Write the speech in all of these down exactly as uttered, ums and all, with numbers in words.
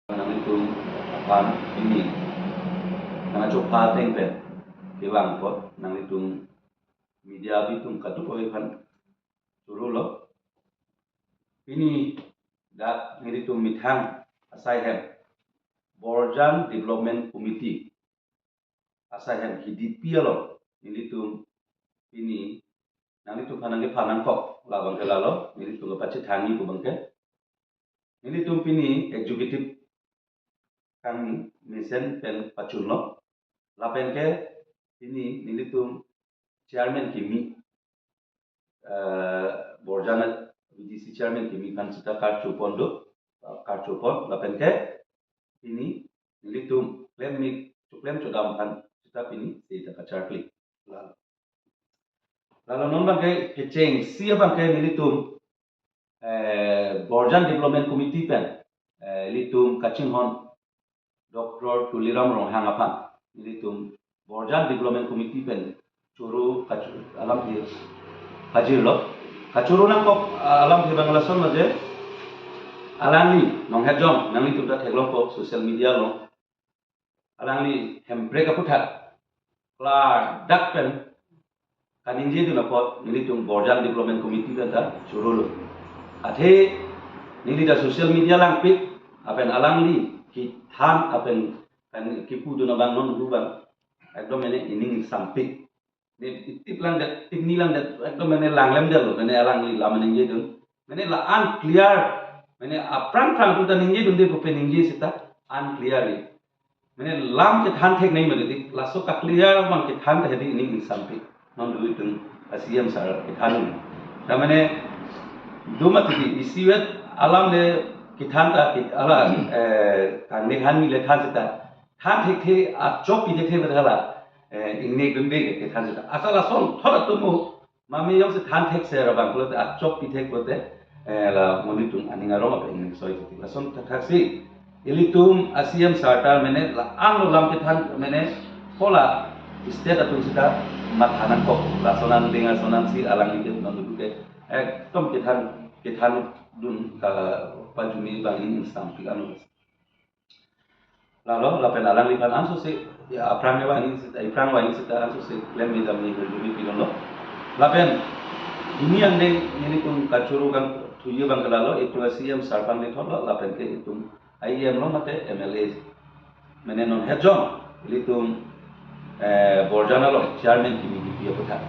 Nanglitum aphan pini nangchopha ateng pen kevang apot nanglitum media abitum kadokave aphan chorolo. Pini dak nelitum methang asai hem Borjan Development Committee asai hem K D P along nelitum pini nanglitum aphan nangkephan nangkok labang ke lalo, nelitum kepachethangji pu abang ke. Nelitum pini executive kangni mesen pen pachunlo. Lapen ke pini nelitum chairman kimi, eh, Borjan B D C chairman kimi aphan seta karchupon do, karchupon. Lapen ke pini nelitum klem mi, chuklem chudam aphan seta pini seta kacharkli. Lalo, lalo non abang ke kechengsi abang ke nelitum, eh, Borjan Development Committee pen, eh, ilitum kachinghon Doctor Tuliram Ronghang aphan ilitum Borjan Development Committee pen choro kachu-, alamthe pajirlo. Kachoro nangkok, ah, alamthe abang lason lo je, alangli nonghejong, nanglitum ta theklongpo social media along, alangli Hemprek aputhak klardak pen kaningjedun apot nelitum Borjan Development Committee pen ta chorolo. Athe neli ta social media langpik, lapen alangli kethan lapen kan kipudun abang non hu abang ekdom mene ining sampik. Ne itip langdet, tipni langdet, ekdom mene langlemdetlo, mene alangli lam ningjedun. Mene la unclear, mene aphrang phrang atum ta ningjedunde pu peningje seta unclear li. Mene lam kethan thek nangji mati, laso ka-clear abang kethan ta hedi ining sampik. Non duitum a C M sir kethan. Ta mene do mati, isivet alam le kethan ta ke-, ala, eh, kangni khan mi le than seta. Than thekthe, achok pi thekthe mati hala, eh, ingnekdunde ke kethan seta. Asa lason thot atum mo, mami jongsi than thekser abang pulote achok pi thek pulote, eh, la monit atum aning arong apa ingnek soi titi. Lason thakthaksi ilitum a C M sir ta mene la-an lo lam kethan mene hala state atum seta matha nangkok. Lason an ding ason ansi alangli ke non dudu ke ekdom kethan, kethandun kapajuni abang ining sampik anu. Lalo, lapen alangliphan ansose, ya, aphrang ke vangji seta, iphrang vangji seta ansose klem me dam ni berjumi pilonlo. Lapen pini angdeng nelitum kachoro kangthuji abang ke lalo, itum a C M sir aphan lethotlo, lapen ke itum I E M lo mate M L A. Mene nonghejong, ilitum, eh, Borjan along chairman kimi kipi aputhak.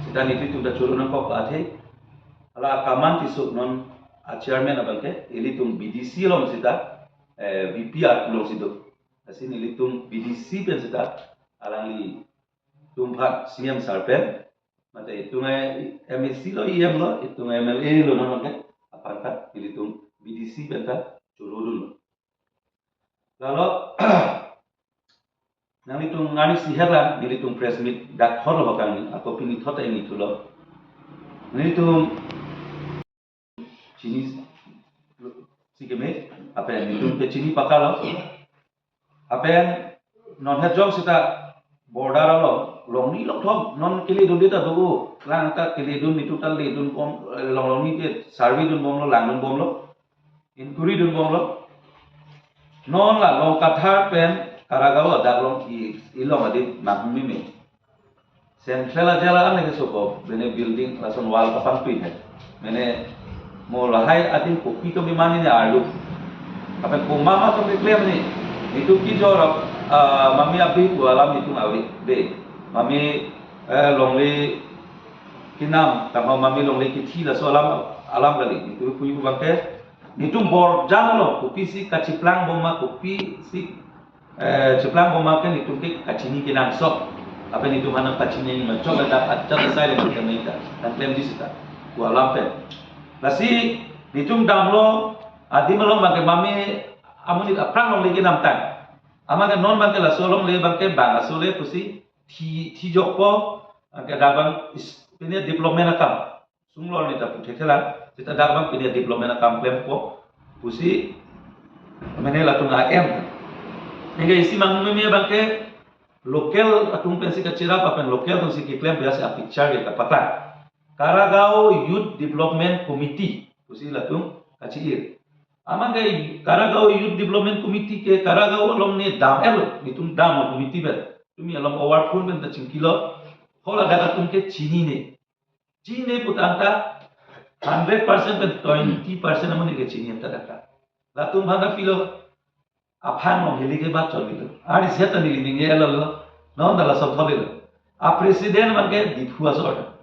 Seta nelitum ta choro nangkok athe, hala Kaman Tisso non a chairman abang ke, ilitum B D C along seta, eh, V P R alongsi do. Lasi nelitum B D C pen seta alanglitum aphan C M sir pen, mate itum, eh, M A C lo, E M lo, itum M L A lo non ke, aphan ta nelitum B D C pen ta chorodunlo. Lalo, nanglitum ngarni si herla, nelitum press meet dak hor lo kangni, ako pini thot ta ingni thulo. Nelitum chini si keme, lapen nelitum ke chini pakalo. Lapen nonghejong seta border along, longni longthom, non keledunde ta do, lang ta keledun, nelitum ta ledun bom, eh, long longni ke survey dunbomlo, langdunbomlo, inquiry dunbomlo. Non la Longkathar pen Karagaon adak along i, ilong adim mangmime. Central ajala an lagi soko, mene building lason wall kapangpi hai. Mene mo lahai adim kopi to mimani ne arlu. Apa koma ma to klem ni. Nelitum kejor, ah, mami abi pu alam nelitum ave. Be. Mami, eh, longle kenam, tangho mami longle kethi laso alam, alam kali. Nelitum puji abang ke. Nelitum Borjan lo, kopisi kachiplang bom ma, kopisi eh, chiplang bom ma ke nelitum ke kachini kenangsot. Apa nelitum aphan kachini ma chok le dak ajat asai le nelitum ta nangklemji seta. Pu alam pen. Lasi nelitum damlo adim along abang ke mami amonit aphrang longle kenamtang. Amat ke non abang ke laso longle abang ke bang aso le pusi thi, thijokpo, abang ke dak abang is, pine development akam. Sunglor ni ta puthethelang, seta dak abang pini development akam klempo pusi, mene latum A M. Hingga isi mangmimi abang ke local atum pensi kachirap lapen local atumsi keklem biasa a picture ke kapatang. Karagaon Youth Development Committee pusi latum kachi-ir. Amat ke Karagaon Youth Development Committee ke Karagaon along ne dam-etlo, netum dam committee pen. Tumi along award fund pen ta chingkilo. Hala dak atum ke chinine. Chinine putangta hundred percent pen twenty percent amonit ke chini anta dak. Latum aphan ta pilo, aphan along heli ke bat chonilo. Ari seta neli ningjelo lo. Non ta laso tholilo. A president abangke Diphu asor.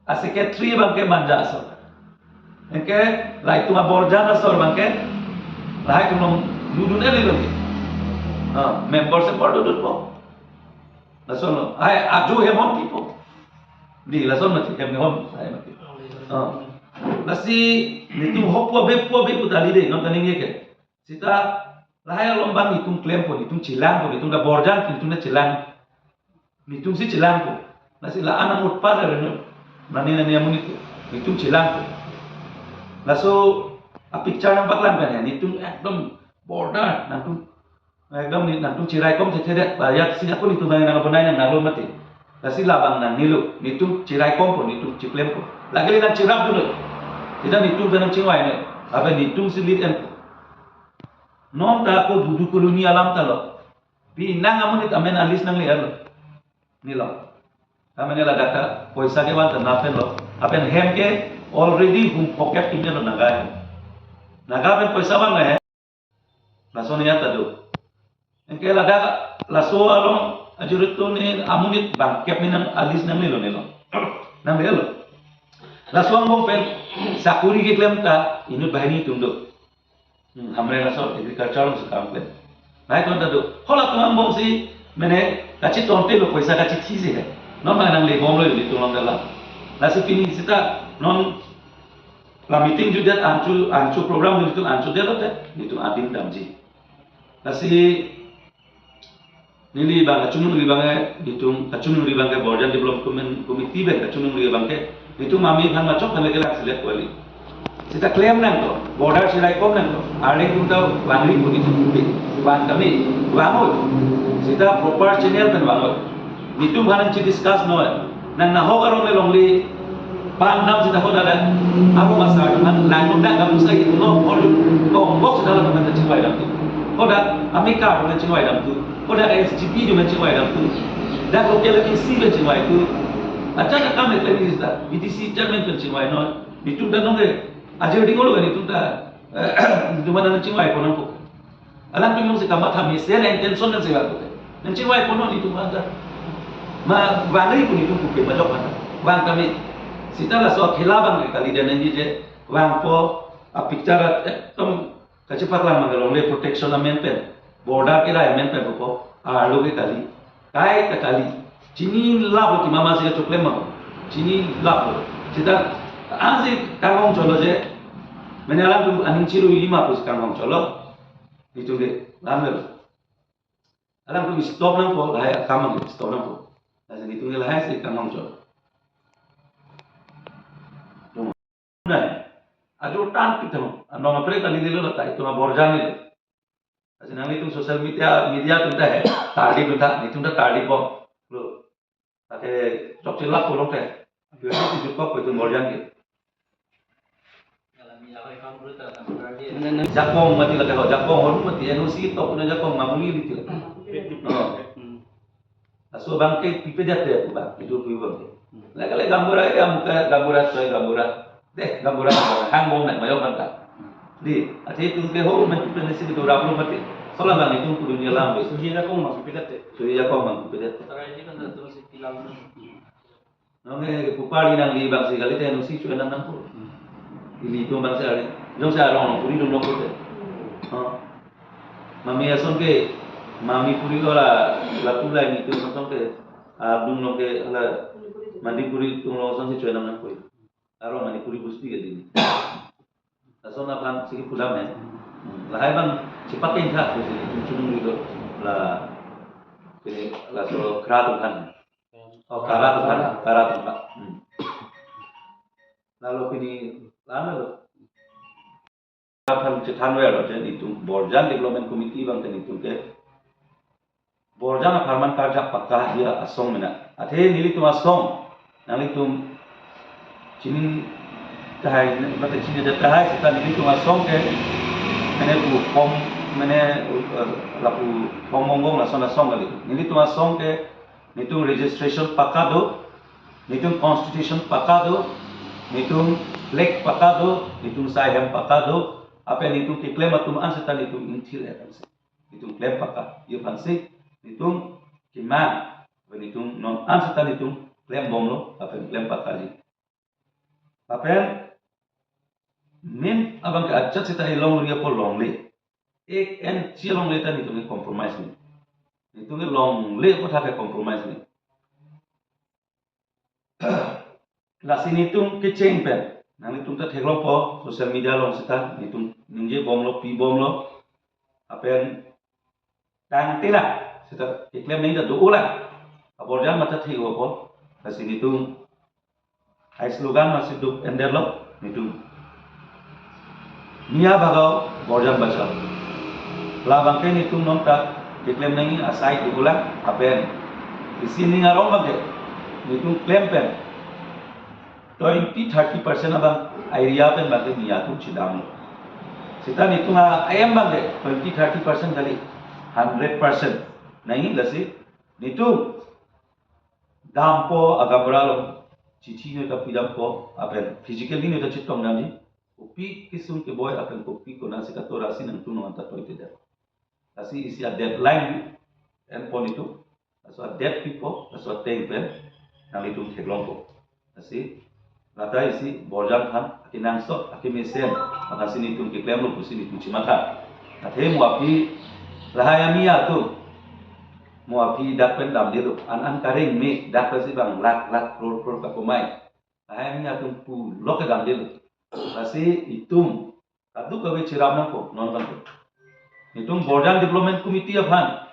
A secretary abangke Manja asor. Anke lahai atum aborjan asor abangke lahai atum along dodun-etlo. Ah, member se bor dodunpo. Lason lo. Ai, ajo hem-onpipo. Di, lason mati, hem-on, ai mati. Ah. Lasi netum hopu abe, pu abe pu ta kali de, non ta ningje ke. Seta lahai along abang netum klempo, netum chelangpo, netum ta borjan, netum ta chelang. Netum si chelangpo. Lasi la-an amut pa da reno. Nani nani amonit, netum chelangpo. Laso a picture nangpaklang pen he, netum ekdom border, nangtum ekdom ne nangtum cheraikom thekthe det, ba ya si ako netum nang nang abonai nang nanglo mati. Lasi labang nangnelo, netum cheraikompo, netum cheklempo. Lake le nangcherapdunlo. Seta netum pen nangchingvainoi. Abe netum si lead enpo. Non ta ako dudu koloni alam ta lo. Pi nang amonit amen a-list nangle-etlo. Nilo. Amen ladak ta poisa kevan ta nat penlo. Lapen hem ke already hum pocket kimlo Naga hem. Naga pen poisa van he. Laso ne ya ta do. Anke ladak laso along ajuritu ne amonit bangkep ne nang a-list nanglelo nelo. Nanglelo. Laso angbong pen sakori keklem ta inut banghini atum do. Hmm, Hamren laso agriculture along si kam klem. Lahai atum ta do. Hala atum angbong si mene kachetontelo, poisa kachethisi he. Non ma nanglebomlo netum along dala. Lasi pini seta non la meeting jutdet, ancho ancho program netum anchodet lote, netum adim damji. Lasi neli abang kachiningri abang ke, netum kachiningri abang ke Borjan Development Committee pen kachiningri abang ke, netum mami aphan machok aphan le kelang select kali. Seta klem nangkok, border cheraikom nangkok, arleng atum ta vangri pu netum pupe, vang tame, vangoi. Seta proper channel pen vangoi. Netum aphan nangchediscuss noi. Nang nahok arong le longle, pan dam seta hoda dak. Aro masa atum aphan nang nung dak kamu sa itu no, or kong bok seta la teman chingvai dam tu. Hoda amika atum chingvai dam tu. Hoda S G P atum chingvai dam tu. Dak local M A C atum chingvai tu. Acha ka kam le klem seta, B D C chairman pen chingvai noi. Netum ta nonke ajir dinglo netum ta. Netum aphan nangchingvaipon nangkok. Alangtum jongsi kamatha mesen intention nangsi vangkok. Nangchingvaiponnon netum aphan ta. Ma vangri pu netum puke majok aphan ta. Vang tame. Seta laso akhela abang ke kali dan nangji je vangpo a picture at ekdom kachepaklang abang ke longle protection amen pen. Border kerai amen pen pupo. Arlo ke kali. Kaita kali. Chinilaplo ti mama si kachoklem ma. Chinilaplo. Seta ansi kanghong cholo je. Mene alangtum aning chiru ili ma pusi kanghong cholo. Netum ke. Lamlo. Alangtum stop nangpo, lahai akam abang stop nangpo. Lasi netum ke lahai si kanghong cholo. Nai. Ajo tan pitang. Anong apre kali lelo lata itum aborjan lelo. Lasi nanglitum social media, media atum ta he. Tardi atum ta, netum ta tardi bom. Lo. Ake chokche lap kolong te. Ajo si jukok ko itum borjan ke. Jakong mati lake ho, jakong hor mati, N O C tok na jakong mamuli mati lake. Oh. Laso abang ke pipedet ya pu abang, itu pu abang ke. Lake le gaonbura ya, muka gaonbura, soi gaonbura. Deh, gaonbura, gaonbura. Hangbong nang, mayok nang ka. Di, ati itum ke ho, mati pensi itu raplo mati. Sola abang itum kudu nyelam be. Suhi jakong mang pipedet te. Suhi jakong mang pipedet. Tarai di kan tu si pilang. Nonke pupari nangli abang si kali te N O C choi nang nangpo. Ili atum abang si ari. Jongsi arong puri dun nangpo te. Oh. Mami ason ke, mami puri ora lapu lai netum ason ke, ah, dung along ke hala Manipuri atum along ason si choi nang nangpo. Arong Manipuri Busti ke dini. Lason aphan si kepulam he. Hmm. Lahai abang chepak ke ingkha pusi netum chunung gitu. La, ini laso kra atum aphan. Oh, kara atum aphan, kara atum aphan. Hmm. Lalu pini lama lo. Aphan chethanver lo, je netum Borjan Development Committee abang ke netum ke Borjan apharman karjap pakka dia asong mena. Athe nelitum asong, nanglitum chini tahai, mate chini tahai, seta nelitum asong ke Mane pu form, mane, uh, lapu form monggong lason asong kali. Nelitum asong ke, netum registration pakka do, netum constitution pakka do, netum flag pakka do, netum saihem pakka do, lapen netum keklem atum an seta netum ingthir-et aphansi. Netum klem pakka, aphansi, netum kemang, lapen netum non an seta netum klem bomlo, lapen klem pakkaji. Lapen, main abang ke ajat seta elongri apot longle. Ek inch longle ta netum ke compromise nang. Netum ke longle apot ha ke compromise nang. Lasi netum kecheng pen, nanglitum ta theklongpo, social media along seta netum ningje bomlo, pi bomlo, lapen tangte la seta keklem nangji ta do-o lang. Aborjan mata thek-o apot, lasi netum ai slogan masi duk-en detlo, netum Miya bhagao, borjan bachao. Labang ke netum non ta keklem nangji asai do-o lang, lapen isi ning arong abang ke netum klem pen twenty thirty percent abang area pen abang ke miya atum chedamlo. Seta netum a-aim abang ke twenty thirty percent kali, hundred percent nangji. Lasi netum dampo, agaonbura along chithi neta pidampo, lapen physically neta chetong damji. Kopi kesung keboi lapen kopi konat si katora si nangtum non ta toite det. Lasi isi a-deadline enpo netum. Laso a-date pipo, laso ateng pen nanglitum theklongpo. Lasi lata isi borjan aphan akenangsot, akemesen, aphansi netum keklemlo pusi netum chematha. Athe mo aphi lahai amiya atum, mo aphi dak pen damdelo, an an kareng me dak pensi bang lakh lakh, crore crore kakomai. Lahai amiya atum pulo ke damdelo. Lasi itum kadokave cherap nangpo, non abang ke. Netum Borjan Development Committee aphan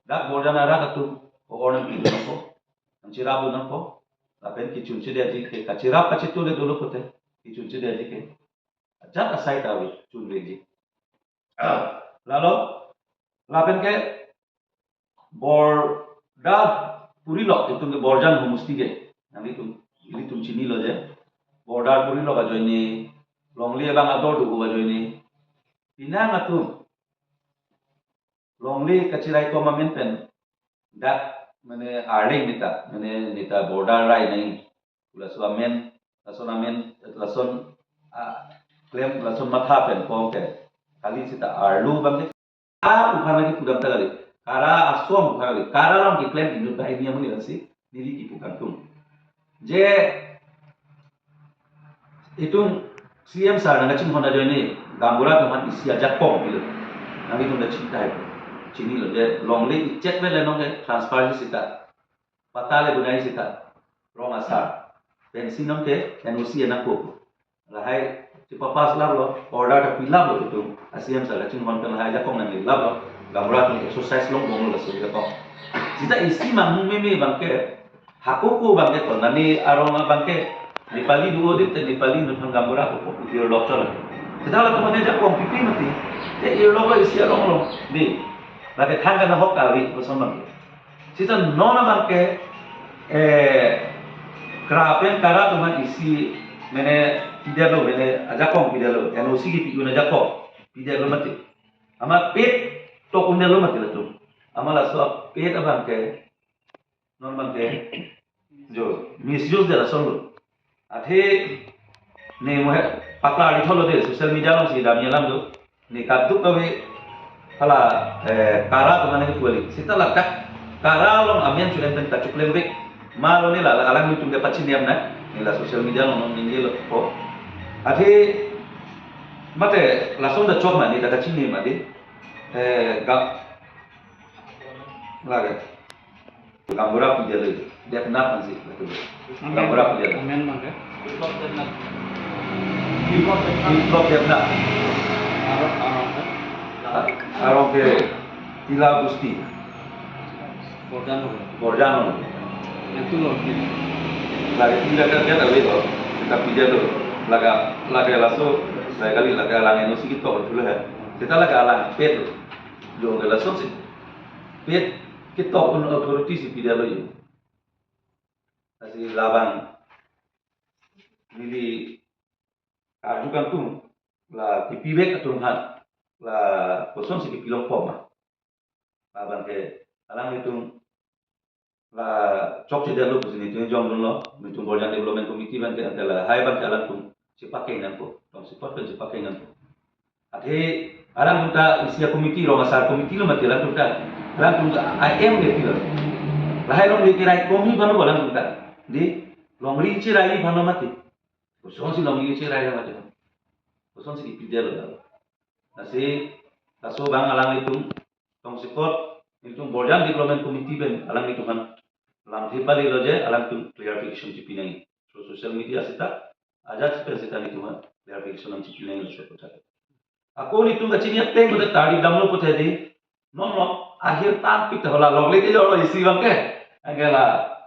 dak Borjan arat atum ko-or nangpi nangpo, nangcherap nangpo. Lapen kechunchedetji ke, kacherap kachetu le dolo pulote, kechunchedetji ke ajat asai ta ave, chunveji. Lalo, lapen ke border purilo, itum ke Borjan homosti ke. Nanglitum, ilitum chinilo je. Border purilo ajoine, longle abang ador do ajoine. Penang atum longle kachiraikom amen pen dak mane arleng neta, mane neta border rai nangji. Laso amen, lason amen, lason, ah, klem, lason matha pen kong ke. Kali seta arlo abang ke. Kara aphan lagi pudam ta kali. Kara asong aphan kali. Kara along keklem inut banghini amonit si neli kipu kangtung. Je itum C M sir nangkachinghon ajoine, gaonbura atum aphan isi ajakong pilo. Nanglitum ta chinta hai. Chinilo je longle ichet pen le non ke transfer ji seta, patta le bunai seta, rong asar. Pensi non ke N O C enangpo. Lahai chepa-pass laplo, order ta pilaplo itum. A C M sir kachinghon pen lahai ajakong nangli laplo. Gaonbura atum exercise longbomlo laso ajakong. Seta isi manghu meme abang ke, hako ko abang ke, konane arong abang ke, Nepali do-o dit te Nepali inut aphan gaonbura ko ko irlok cholo. Seta latum aphan ajakong pipe mati, te irlok isi arong along. Di, lake thang kana hok kali, lason abang ke. Seta non abang ke, eh, kra pen kara atum aphan isi mane pidetlo, mane ajakong pidetlo, N O C kipi un ajakong pidetlo mati. Amat pet tok un-edetlo mati latum. Amat laso pet abang ke, non abang ke, jo, misuse det lasonlo. Athe ne mo he paklar itholo de, social media along si damji alam do. Ne kadokave hala, eh, kara atum mane kuali. Seta ladak kara along amen chulen pen kachuklemvek. Malo ne la, la alanglitum ke pachini am na. Ne la social media along non ningjelo ko. Athe mate lason ta chok ma ne ta kachini ma de. Eh, ga, lake. Gaonbura pidetlo, Debnath ansi, betul. Amen. Gaonbura pidetlo. Amen abang ke. Biplab Debnath. Biplab Debnath. Aro, aro ke. A-, arong ke Tila Gusti. Borjan lo. Borjan lo. Itu lo. Lake Tila kan dia tahu itu. Kita pidetlo. Lake, lake laso, saya kali lake alang N O C kitok dulu ya. Seta lake alang pet lo. Jo ke laso si. Pet kitok un authority si pidetlo jo. Lasi labang neli arju kangtung la kipivek atum aphan. la kosonsi kipilong pom ma. Labang ke alanglitum la chokchedetlo pusi nelitum jongdunlo, nelitum Borjan Development Committee abang ke, ante lahai abang ke alangtum chepakeng nangpo, tongsekot pen chepakeng nangpo. Athe alangtum ta isi a-committee, rong asar committee lo mati alangtum ta, alangtum ta I M A P lo. Lahai along le kirai komi abang lo alangtum ta. Di longri chirai abang lo mati. Kosonsi longri chirai abang mati. Kosonsi kipidetlo. Lasi laso abang alanglitum tongsekot, nelitum Borjan Development Committee pen alanglitum aphan lamthe pale lo je alangtum clarification chipi nangji. So social media seta, ajat pen seta nelitum aphan clarification nangchipi nangji laso aphuthak. Ako nelitum kachini ateng pada tarik damlo puthot di, non non ahir tanpik ta hala logle ke jolo isi abang ke. Anke la